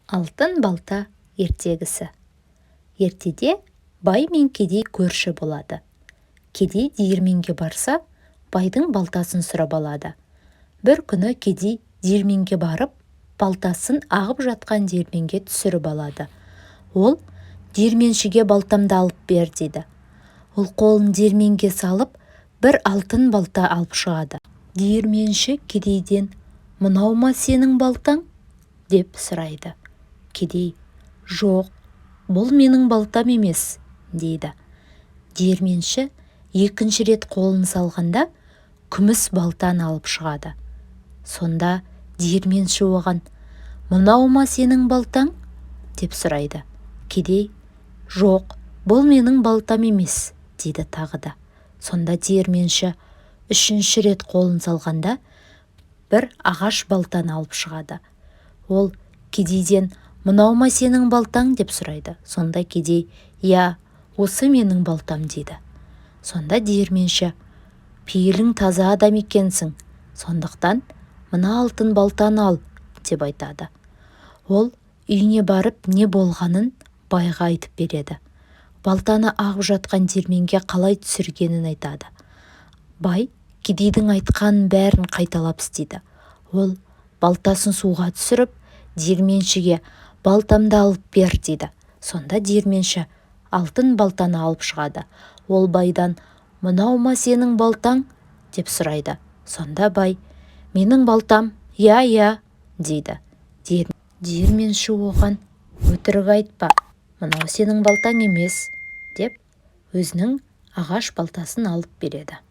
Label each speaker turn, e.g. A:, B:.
A: Алтын балта ертегісі. Ертеде бай мен кедей көрші болады. Кедей диірменге барса, байдың балтасын сұрап алады. Бір күні кедей диірменге барып, балтасын ағып жатқан диірменге түсіріп алады. Ол диірменшіге: «Балтамды алып бер», – дейді. Ол қолын диірменге салып, бір алтын балта алып шығады. Диірменші кедейден: «Мынау ма сенің балтаң?» – деп сұрайды. Кедей: «Жоқ, бұл менің балтам емес», – дейді. Диірменші екінші рет қолын салғанда, күміс балтаны алып шығады. Сонда диірменші оған: «Мынау ма сенің балтаң?» – деп сұрайды. Кедей: «Жоқ, бұл менің балтам емес», – дейді тағы да. Сонда диірменші үшінші рет қолын салғанда, бір ағаш балтаны алып шығады. Ол кедейден: «Мынау ма сенің балтаң?» – деп сұрайды. Сонда кедей: «Иә, осы менің балтам», – дейді. Сонда диірменші: «Пейілің таза адам екенсің, сондықтан мына алтын балтаны ал», – деп айтады. Ол үйіне барып, не болғанын байға айтып береді. Балтаны ағып жатқан диірменге қалай түсіргенін айтады. Бай кедейдің айтқанын бәрін қайталап істейді. Ол балтасын суға түсіріп, диірменшіге: «Балтамды алып бер», – дейді. Сонда диірменші алтын балтаны алып шығады. Ол байдан: «Мынау ма сенің балтаң?» – деп сұрайды. Сонда бай: «Менің балтам, иә, иә», – дейді. Диірменші оған: «Өтірік айтпа, мынау сенің балтаң емес», – деп, өзінің ағаш балтасын алып береді.